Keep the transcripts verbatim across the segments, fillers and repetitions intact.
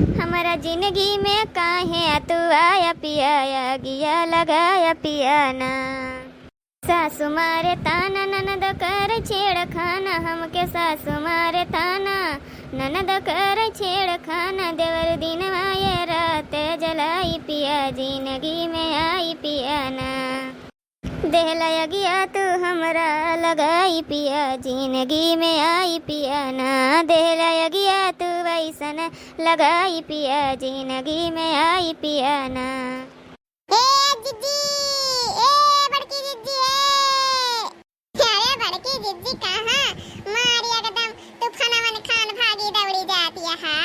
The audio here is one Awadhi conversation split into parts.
हमरा जिंदगी में काहे तू आया पिया, अगिया लगाया पिया ना। सासु मारे ताना, ननद करे छेड़खाना, हमके सासु मारे ताना, ननद करे छेड़खाना, देवर दिनवा ये रात जलाई पिया, जिंदगी में आई पिया ना। देहला अगिया तू हमरा लगाई पिया, जिंदगी में आई पिया ना। देहला अगिया तू वैसन लगाई पिया, जिंदगी में आई पिया ना। ए जिज्जी, ए बड़की जिज्जी, ए। अरे बड़की जिज्जी कहाँ? मारी एकदम तूफानवन खान भागी दौड़ी जाती है।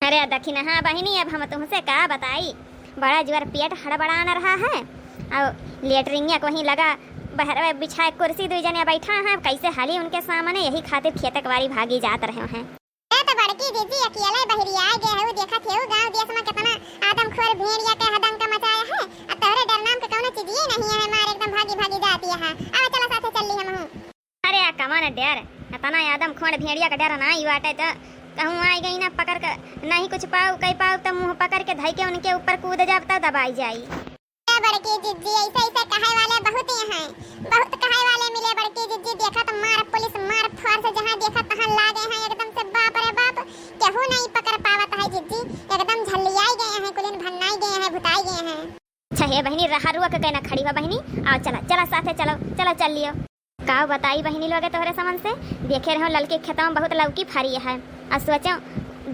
अरे दखिनहा बहिनी, अब हम तुमसे का बताई, बड़ा जुअर पेट हड़बड़ान रहा है। और लेटरिंगिया को वहीं लगा, बहरवे बिछाए कुर्सी, दुई जने बैठा हैं, कैसे हाली उनके सामने, यही खातिर खेतक वारी भागी जात रहे हैं। ए तो बड़की जिज्जी अकेले बहरिया गए हो, देखत हो गांव देश में कितना आदमखोर भेड़िया के हदंग का मचाया है, आ तोहरे डर नाम के कौनो चीजिए नहीं है, मार एकदम भागी भागी जाती है। आवे चला साथे चल ली हम हूँ। अरे आ कवन डर, इतना आदमखोर भेड़िया का डर नाई बाटे तो कहूँ आई गई ना पकड़ के, नहीं कुछ पाऊ कई पाऊ तो मुंह पकड़ के धई के उनके ऊपर कूद जाब तब दबाई जाई। ए बड़की जिज्जी, ऐसे ऐसे कहे वाले बहुत ही हैं, बहुत कहे वाले मिले बड़की जिज्जी। देखा तो मार पुलिस, मार फोर्स, जहाँ देखा तहाँ लागे हैं एकदम से, बाप रे बाप, केहू नहीं पकड़ पावत है जिज्जी, एकदम झल्लियाई गए हैं, कुलिन भन्नाई गए हैं, भुताई गए हैं। अच्छा हे बहिनी, रहा रुआ के कहना खड़ी हो बहिनी, आओ चला, चला साथे चलो, चलो चल लियो। काव बताई बहिनी लोगे तोहरे समन से, देखे रहो ललके खेतवा में बहुत लौकी फरी है, आ सोचो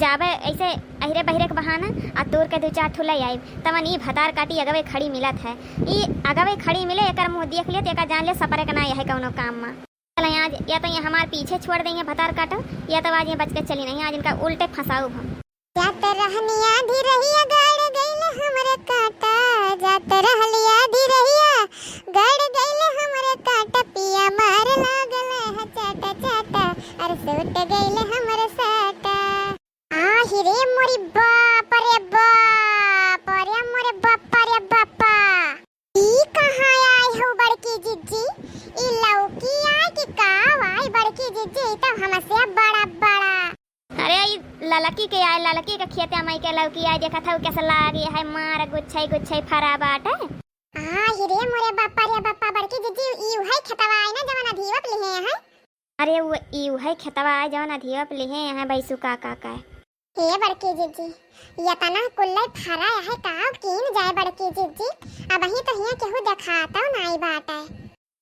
जाबे ऐसे अहिरे बहिरे के बहाना आ तोर के दू चार ठो ले आइब, तवन ई भतार काटी अगवे खड़ी मिलत है। ई अगवे खड़ी मिले, एकर मुंह देख लियो तो एकर जान लियो सपरे के ना यह कौनो काम में। चल आज या तो ये हमार पीछे छोड़ देंगे भतार काटो, या तो आज ये बच के चली नहीं, आज इनका उल्टे फंसाऊ हम। जात रहनी आधी रहिया, गड़ गइल हमरे कांटा। जात रहली आधी रहिया, गड़ गइल हमरे कांटा। पिया मार लागल है चाटा चाटा, अरे सूट गइल हमरे साटा। आहि रे मोरी बाप रे बाप, अरे मोरे बाप रे बापा। ई कहाँ आए हो बड़की जिज्जी? ई लौकी आए कि काव आए बड़की जिज्जी? ई तो हमसे बड़ा बड़ा। अरे ई ललकी के आए, ललकी के खेते में के लौकी आए, देखत हऊ कैसे लागे है, मार गुच्छे गुच्छे फरा बाटे। आहि रे मोरे बापा रे बापा, बड़की जिज्जी ई उहे खेतवा आए ना जवन अधीवप लिहे हैं। अरे वो ई उहे खेतवा आए जवन अधीवप लिहे हैं बैसु का का का। हे बड़की जिज्जी, यतना कुल्लै फरा है, काव कीन जाए बड़की जिज्जी? अबहीं तो हियाँ केहू देखातौ नाई बाटे।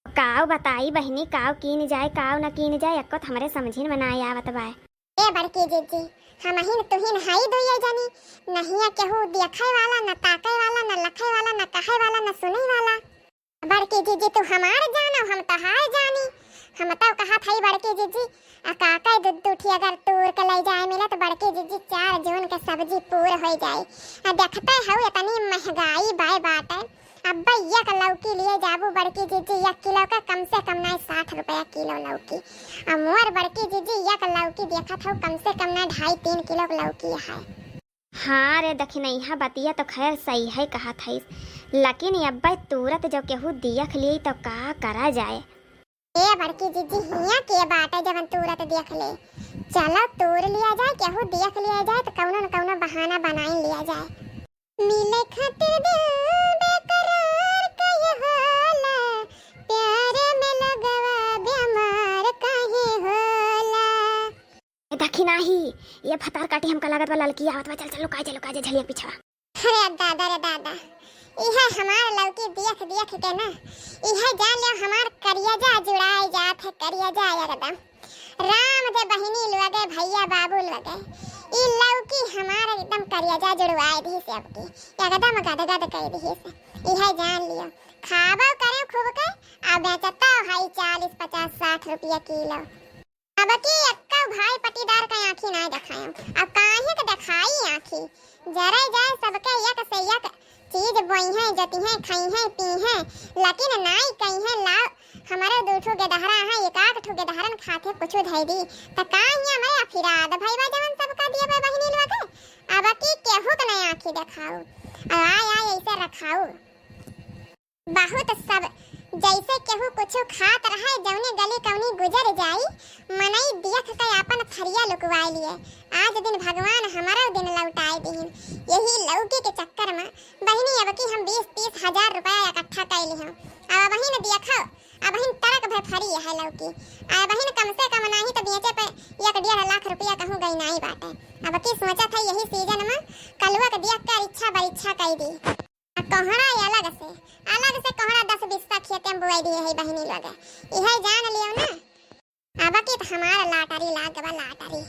काव बताई बहिनी, काव कीन जाए, काव न कीन जाए, एक्को त हमरे समझिन में नाई आवत बाय। ए बड़की जिज्जी, हमहिन तुहिन हई दुइये जनी, न हियाँ केहू देखै वाला, न ताकै वाला, न लखै वाला, न कहै वाला, न सुनै वाला। बड़की जिज्जी तू हमार जानो, हम तोहार जानी। हम तो कहत हई बड़की जिज्जी, आ काका दू दू ठी अगर तूर के लई जाए मिले तो बड़की जिज्जी चार जून के सब्जी पूर होई जाए। आ देखते हऊ इतनी महंगाई बाय बाटे। अब्बे एक लौकी लिए जाबू बड़की जिज्जी, एक किलो के कम से कम नाई साठ रुपया किलो लौकी। आ मोर बड़की जिज्जी एक लौकी देखत हऊ कम से कम नाई ढाई तीन किलो के लौकी है। हाँ रे दखिनैहा, बतिया तो खैर सही है कहत हईस, लेकिन अब्बे तुरत जो केहू दियख लिये तो का करा जाए? ए बड़की जिज्जी, हियाँ के बाटे जवन तुरत दियख ले? चलो तूर लिया जाए, केहू दियख लिया जाए तो कौनो न कौनो बहाना बनाई लिया जाए। मिले खातिर दिल बेकरार काहे होला, प्यार में लगवा बीमार काहे होला। ए, देखी नाही, ये भतार काटी हमका लागत बा ललकी आवत बा, चल, चल, लुकाई जा, लुकाई जा, झलिया पिछवा। अरे दादा रे दादा, इहे हमार लौकी देख देख के ना, इहे जान ले हमार करियाजा जुड़ाए जात है, करियाजा एकदम। राम दे बहिनी लोगे, भैया बाबू लोगे, ई लौकी हमार एकदम करियाजा जुड़वाए दी से, अबकी एकदम गदगद कर दी से। इहे जान लियो, खाबो करे खूब के, आ बेचता है चालीस पचास साठ रुपया किलो। अबकी एक्का भाई पटीदार का आँखी नाय देखायम। अब काहे के देखाई आँखी? जरे जाए सबके एक से एक चीज बोइहें, जोतिहें, खइहें, पीहें, लेकिन नाई कइहें, लाओ, हमरे दू ठो गेदहरा हैं, एक आध ठो गेदहरन खाते कुछ धइ दी, त का हियाँ हमरे अफिराद भइबा जवन सबका दिए बा बहिनी लोग? अबकी केहू के नाय आँखी देखाऊ, अब आय आय ऐसे रखाऊ। बहुत सब जैसे केहू कुछु खात रहे, जौने गली कौनी गुजर जाई, मनई देख के आपन थरिया लुकवाए लिए। आज दिन भगवान हमरो दिन लौटा लौकी के चक्कर में बहिनी, अबकी हम बीस तीस हजार रुपया इकट्ठा कइ लिहौं। अब अबहिन देखो, अबहिन ट्रक भर फरी है लौकी। आ अबहिन कम से कम नाहीं तो बेचे पे एक डेढ़ लाख रुपया कहूँ गइनाई बाटे। अबकी सोचत है यही सीजन में कलुआ के देख के इच्छा बरिच्छा कइ दी। आ कोहड़ा अलग से, अलग से कोहड़ा दस बीसा खेते में बोआइ दिहे है बहिनी लोग। इहे जान लियो ना। अबकी तो हमार लाटरी लाग बा, लाटरी।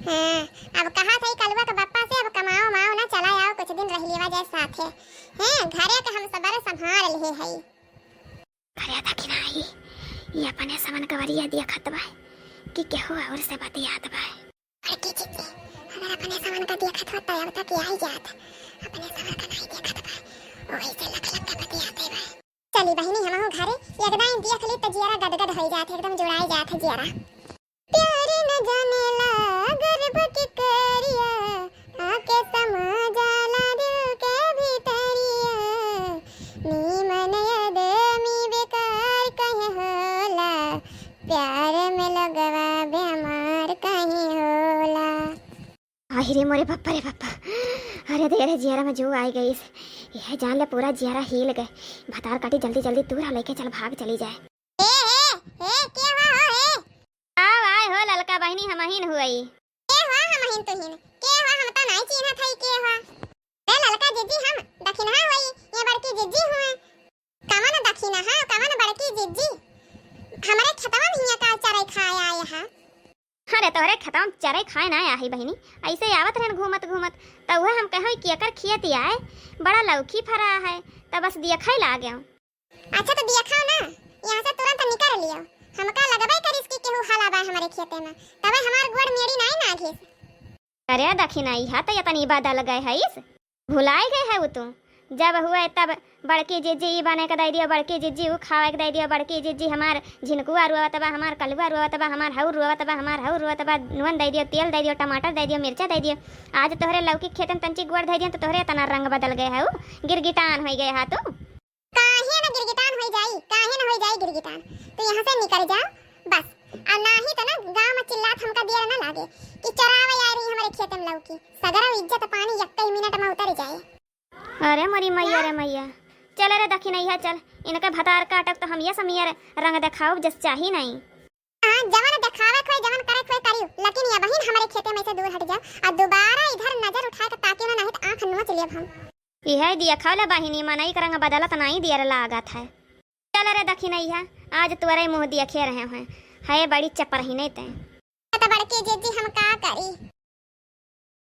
हाँ, अब कहा था कलुआ के बप्पा से, अब कमाओ माओ ना, चला आओ कुछ दिन रह लेवा जाए साथे। हैं, घरे के हम सबरे संभाल लिहे है। घरे देखी ना आई, ये अपने समन कवरिया देखत बा कि केहू और से बतियात बा। बड़की जिज्जी, अगर अपने समन का देखत होत तो अब तक आई जात। अपने समन का नाहीं देखत बा, वही से लख लख के बतियाते बा। चली बहिनी हमहू घरे, एकदम देख ली तो जियरा गदगद होइ जात है, एकदम जुड़ाई जात है जियरा। प्यार न जानेला गर्भ के करिया, आके समा जाला दिल के भीतरिया। नीमन आदमी बेकार कहे होला, प्यार में लोगवा बेमार कहे होला। आहि रे मोरे बप्पा रे बप्पा, अरे दे रे जियरा में जो आइ गइस, यह जान ले पूरा जियरा हिल गए। भतार काटी जल्दी जल्दी दूर लइके चल भाग चली जाए। ए, ए, ए, के हुआ हो, ए? आओ, आए हो ललका बहिनी, हमहिन हुई। के हुआ हमहिन तुहिन? के हुआ, हम तो नाहीं चीन्हत हई के हुआ। ए ललका जिज्जी, हम दखिनहा हुई, ये बड़की जिज्जी हुए। कवन दखिनहा, कवन बड़की जिज्जी? हमरे खेतवा में हियाँ का चरे खाए आए हा? अरे तोहरे खेतवा में चरे खाए ना आए ही बहिनी, ऐसे आवत रहन घूमत घूमत, त उहे हम कहो कि एकर खेत आए, बड़ा लौकी फरा है, त बस दियखै लागे। अच्छा तो दियखौ ना, यहाँ से तुरंत निकर लियो। हमका लगबे करिस कि केहू हला बा हमरे खेते में, तबे हमार गोड़ मेड़ी नाई ना घिस। अरे दखिनहा, तो यतनी बदल गए हईस, भुलाई गए है तू। जब हुए तब बड़की जिज्जी ई बने के दे दियो, बड़की जिज्जी ऊ खावे के दे दियो, बड़की जिज्जी हमार झिनकुआ रोवत बा, हमार कलुआ रोवत बा, हमार हऊ रोवत बा, हमार हऊ रोवत बा, नून दे दियो, तेल दे दियो, टमाटर दे दियो, मिर्चा दे दियो। आज तोहरे लौकी खेतन तंची गोड़ धै दियो तो तोहरे इतना रंग बदल गए है, गिरगिटान होइ गए हा तू। काहे न गिरगिटान होइ जाई, काहे न होइ जाई गिरगिटान? तू यहाँ से निकर जा बस। आ नाही त ना गाँव में चिल्लात हमका देर न लागे कि चरावे आए रही हमरे खेते में लौकी। सगरो इज्जत पानी यक्के मिनट में उतर जाए। अरे मोरी मैया रे मैया, चल रे दखिनहा चल, इनके भतार काटब तो हम ये समियर रंग देखाउब जस चाही नहीं। हाँ, जवन देखावे कोई, जवन करे कोई करियो, लेकिन ये बहिन हमरे खेते में से दूर हट जाओ और दोबारा इधर नजर उठा के ताकियो ना, नहीं तो आँख नोच लेब हम। इहे दियखौ ले बहिनी, मनई के रंग बदलत नाई देर लागत है। चल रे दखिनहा, आज तोरे मुँह दियखे रहे हैं, है बड़ी चपरहिने ते। तो बड़की जिज्जी हम का करी?